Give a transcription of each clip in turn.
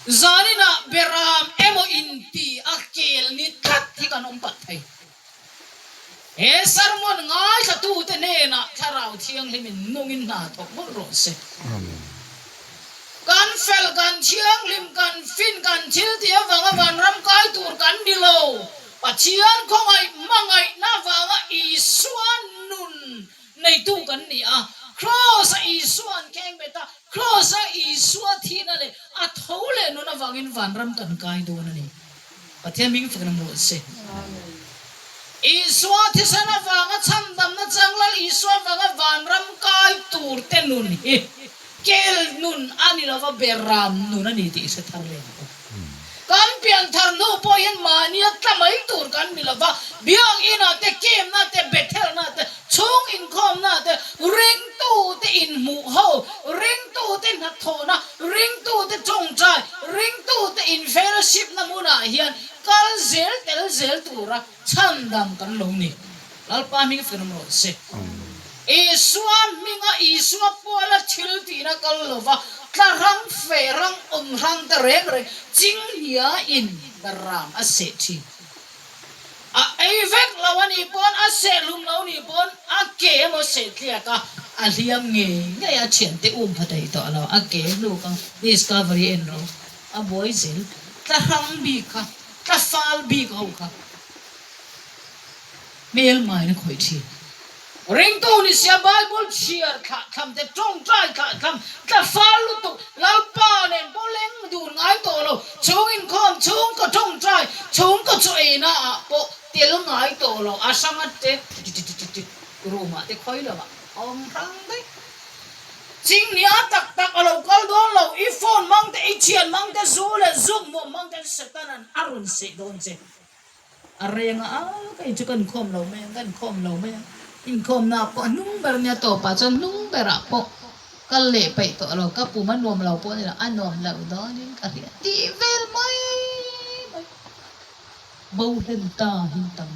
Zaninah Beram emaw inti a kel ni tlat hi kan awm palh thei. He sermon ngaithlatute hnenah Thlarau Thianghlimin nungin hna thawk mawlh rawh se. Kan fel, kan thianghlim, kan fin, kan thil tih avanga vanram kai tur kan ni lo. Pathian khawngaih hmangaihna avanga Isua nun neitu kan ni a. Kraws-a Isua an kheng bet a, Kraws-a Isua thihna leh a tho leh nun avangin vanram kan kai dawn a ni. Pathian hming fak ram rawh se. Isua thisen avanga chhandamna chang Lal Isua avanga vanram kai tur te nun hi kel nun a ni lova beram nun a ni tih i hre thar leh ang u. Kan pian thar hnu pawh hian mahnia tla mai tur kan ni lova, Biakinah te, Kemna te, Bethelna te, chhung inkhawmna te, ringtute inhmuh ho, ringtute hnathawhna, ringtute tawngtai, ringtute in fellowship na hmunah hian kal zel tel zel tura chhandam kan lo ni. Lalpa hming fenawm rawh se. Isua hminga Isua puala thil tihna kal lova tla rang fe rang awm hrang te reng reng chinghnia in ram a seh thin. A ei vek lo a nih pawn, a seh hlum lo nih pawn a ke emaw seh tliak a, a hliam ngei ngei a thiante um pha thei tawh lo, a ke hnuk a Discovery en ro a buai zel, tla hrang bik kha, tla fal bik ho kha hmel main a khawih thin. Ringtu ni sia Bible chhiar thlah thlam te tawngtai thlah thlam tla fal lutuk Lalpa nen pawh leng dun ngai tawh lo chhung inkhawm chhung kaw tawngtai chhung kaw chaw eina ah pawh tel ngai tawh lo a hranga te tititititi room ah te khawi lo ah a awm hrang daih. Chingnia tak tak a lo kal dawn lo i phone hmang te i thian hmang te zu leh zuk hmuam hmang te Satan-a'n a rawn seh dawn che. A reng a, kei chu ka inkhawm lo mai ang, ka inkhawm lo mai ang. Inkhawmna pawh a hnung ber nia tawpah chuan hnung berah pawh kal leh peih tawh lo, ka pum a nuam lo pawh a ni lo, a nuam loh dawnin ka hria tih vel mai mai. Bo hlen ta hi tam.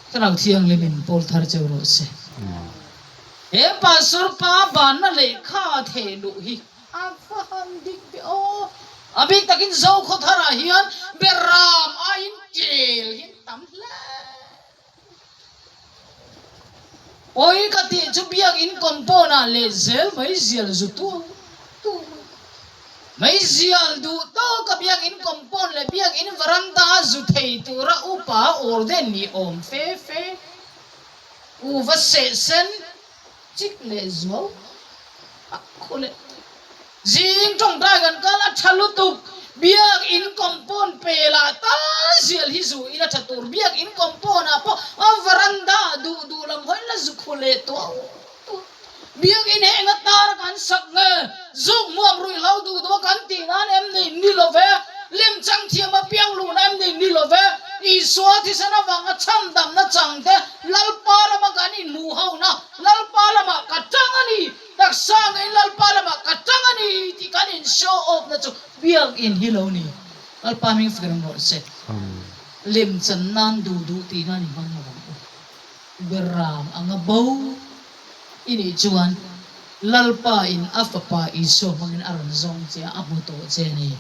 Thlarau Thianghlimin pawl thar cheu rawh se. He Pastor pa banna lehkha theh luh hi. A va han dik ve aw. A bik takin Zokhawtharah hian Beram aiin kel hi an tam hle. Pawi ka tih chu biakinn compound ah leh zel meizial zu tu tu mai. Meizial duh tawka biakinn compound leh biakinn veranda a zu thei tura upa orden ni awm fe fe. U va seh sen. Chik leh zuau a khaw leh zing tawngtai kan kal a tha lutuk biak in compound pelah tal zial hi zu in a tha tur biak in compound ah pawh a veranda duh duh lam hawi la zu khu leh tuau tuau biak in heng atara kan sak nge zuk hmuam ruih hlo duh duh a kan tih nan em ni ni lo ve lem chang thiam a piang luhna em ni ni lo ve Isua thisen avanga chhandamna chang te Lalpa lama kan inhmuh hona, Lalpa lamah ka tang a ni, taksa ngeiin Lalpa lamah ka tang a ni tih kan in show off na chu biakinn hi lo ni. Lalpa hming fak reng rawh se. Lem chan nan duh duh tih nan i hmang lo ang u. Beram anga bo i nih chuan Lalpa in a fapa Isua hmangin a rawn zawng che a, a hmu tawh che a ni.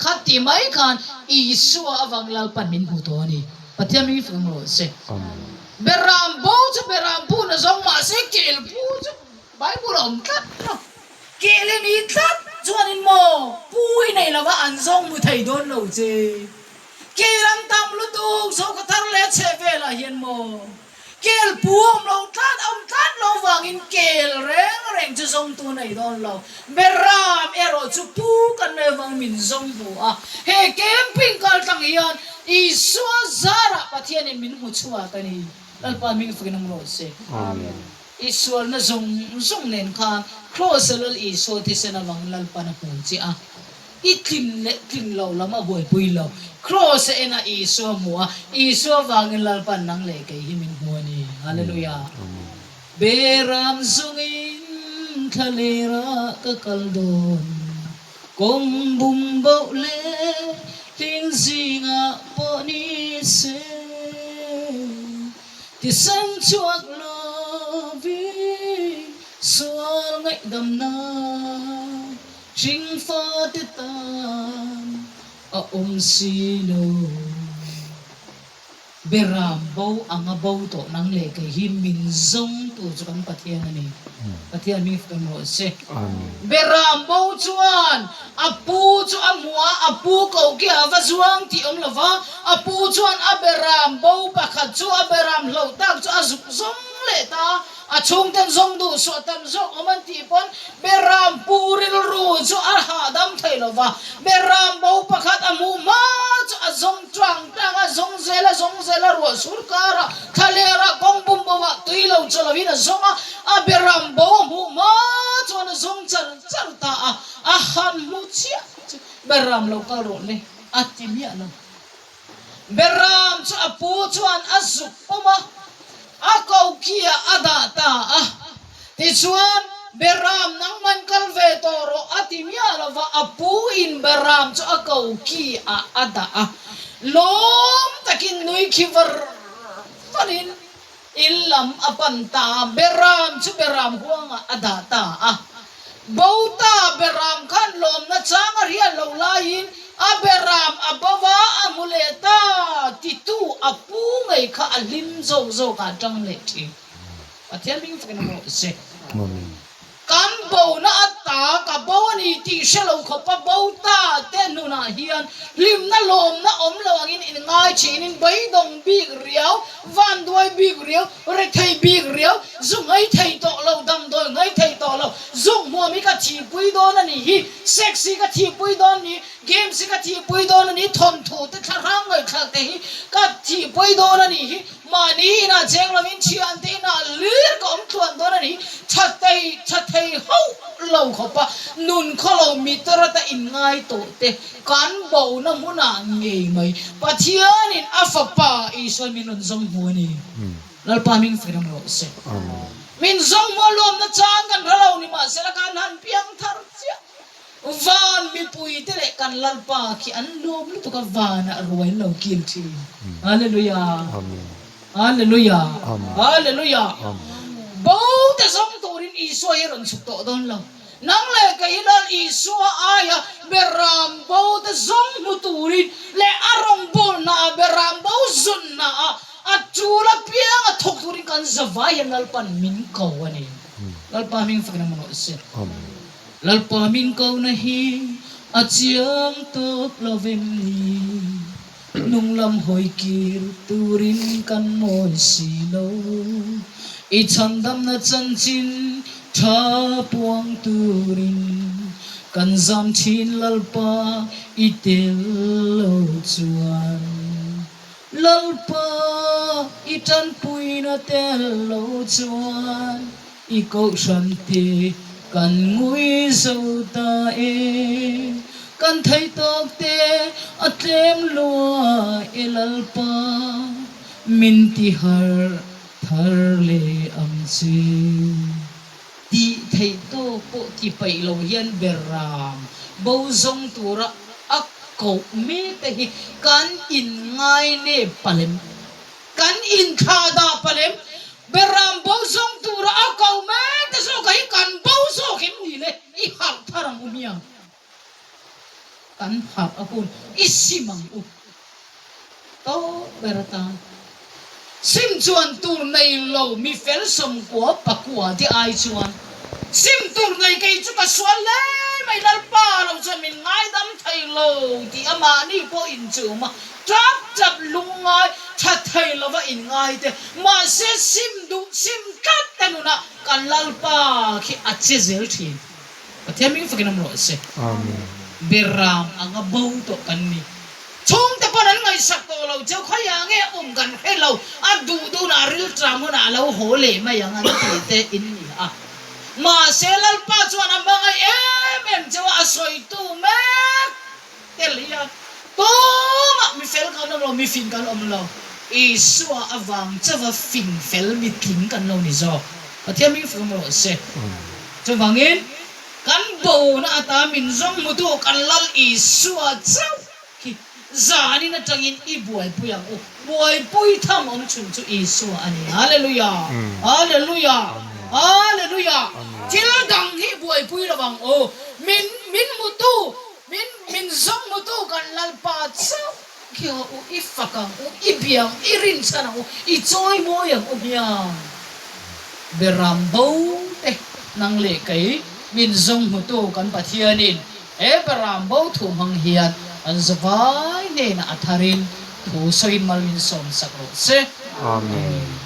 Khati mai khan Isua avang Lalpan min hmu tawh a ni. Pathian hming fak rawh se. Beram bo chu beram pu na zawng mahse kel pu chu Bible a awm tlat lo. Kel i ni tlat chuanin maw pu i nei lova an zawng hmu thei dawn lo che. Kel an tam lutuk zoka thar leh chheh velah hian maw. Kel pu awm lo tlat, awm tlat lo vangin kel reng reng chu zawngtu nei dawn lo. Beram erawh chu pu kan nei avangin min zawng hmu a. He camping kal tlang hian Isua zarah Pathianin min hmu chhuak a ni. Lalpa hming fakin awm rawh se. I sualna zawng zawng nen khan Kraws-a Lal Isua thisen avangin Lalpan a hmu che a. I tlin leh tlin lo lam a buaipui lo. Kraws a en a, Isua hmu a, Isua vangin Lalpan nang leh kei hi min hmu a ni. Hallelujah. Beram zungin thla lerah ka kal dawn, kawng bum boh leh hling zingah pawh ni se, tisen chhuak lovin sual ngaihdamna. Hringfate tan a awm si lo. Beram bo anga bo tawh nang leh kei hi min zawng tur chu kan Pathian a ni. Pathian hming fak rawh se. Beram bo chuan a pu chu a hmu a, a pu ko khi a va zuang tih awm lo va, a pu chuan a beram bo pakhat chu a beram hloh tak chu a zuk zawng leh ta a. A chhungten zawng duh suah tam zawk awm an tih pawn Beram pu rilru chu a hahdam thei lo va, Beram bo pakhat a hmuh hma chu a zawng tang tang a, zawng zel a zawng zel a, ruah sur karah thlalerah kawng bum bawmah tui lo chaw lovin a zawng a, a Beram bo a hmuh hma chuan a zawng char char ta a, a han hmu chiah chu Beram lo kal rawh le a ti miah lo. Beram chu a pu chuan a zuk pawm a, a kokiah a dah ta a. Tichuan, Beram nangman kal ve tawh rawh a ti miah lo va, a pu in Beram chu a kokiah a dah a. Lawm takin nui khi var varin In lam a pan ta a, Beram chu Beram huangah a dah ta a. Bota Beram khan lawmna chang a rial lo laiin a Beram a bo va, a hmu leh ta titu a pu ngei kha a hlim zawk zawkah a tang leh thin. Pathian hming fakin a rawh se. Kan bona a ta ka bo a ni tih hre lo khawpa bo ta te hnunah hian hlimna lawmna awm lo angin in ngai thin in beidawng bik riau, vanduai bik riau, rethei bik riau, zu nghei thei tawh lo, damdawi nghei thei tawh lo, zuk hmuam hi ka thihpui dawn a nih hi, sex hi ka thihpui dawn ni, games hi ka thihpui dawn a ni, thawnthu te thlahrang ngaihthlak te hi ka thihpui dawn a nih hi, Mahni inah cheng lovin thiante inah lir ka awm tluan dawn a ni. Tha thei tha thei hauh lo khawpa nun khaw lo mitter ata inngai tawh te kan bona hmunah ngei mai Pathianin a Fapa Isua min rawn zawng hmu a ni. Lalpa hming fir ang rawh se. Min zawng hmu a lawmna chang kan hre lo ni mahsela kan han piang thar chiah. Van mipuite leh kan Lalpa khi an lawm lutuk a, vanah ruai an lo kil thin. Hallelujah! Hallelujah! Hallelujah! Bo te zawng turin Isua hi a rawn chhuk tawh dawn lo. Nang leh kei hi Lal Isua aia beram bo te zawng hmu turin leh a rawngbawlnaah beram bo zunnaah a tul apiang a thawk turin kan zavai hian Lalpa'n min ko a ni. Lalpa hming fakin a hmu rawh se. Lalpa min kohna hi a chiang tawp lo vem ni? Hnung lam hawi kir turin kan mawi si lo. I chhandamna chanchin tha puang turin kan zam thin Lalpa i tel lo chuan. Lalpa i tanpuina tel lo chuan. I kohhran te kan ngui zo ta e, kan thei tawk te a tlem lua e Lalpa, min ti harh thar leh ang che. Tih theih tawk pawh ti paih lo hian beram bo zawng tura a koh mek te hi kan inngai nep palem. Kan inthlah dah palem Beram bo zawng tura a ko mek te zawk ah hi kan bo zawk em ni le? I harh thar ang u hmiang. Kan harh a hun i sim ang u. Tawp ber atan sim chuan tur nei lo mi fel sawmkua pakua te ai chuan sim tur nei kei chu ka sual hle mai Lalpa lo chuan min ngaidam thei lo tih a mahni pawh inchum a Tap tap lungngai tha thei lova inngai te, mahse sim duh sim tlat te nunah kan Lalpa khi a che zel thin. Pathian hming fakin awm rawh se. Beram anga bo tawh kan ni. Chhungte pawn an ngaihsak tawh lo cheu khawiah nge awm kan hre lo, a duh dunah rilṭam hunah a lo haw leh mai ang an ti te in ni a. Mahse Lalpa chuan a hmangaih em em cheu a, a sawitu mek Tel hian tumah mi fel kan awm lo, mi fing kan awm lo. Isua avang chauha fing fel mi tling kan lo ni zawk. Pathian hming fak rawh se. Chuvangin kan bona ata min zawng hmutu kan Lal Isua chauh khi zanin atangin i buaipui ang u. Buaipui tham awm chhun chu Isua a ni. Hallelujah! Hallelujah! Hallelujah! Thil dang hi buaipui lo ang u. Min min hmutu, min min zawng hmutu kan Lalpa chauh khi haw u, i fak ang u, i bia ang u, i rinchhan ang u, i chawi mawi ang u hmiang. Beram bo te nang leh kei min zawng hmutu kan Pathianin he beram bo thu hmang hian an zavai hnenah a tharin thu sawiin mal min sawmsak rawh se. Amen.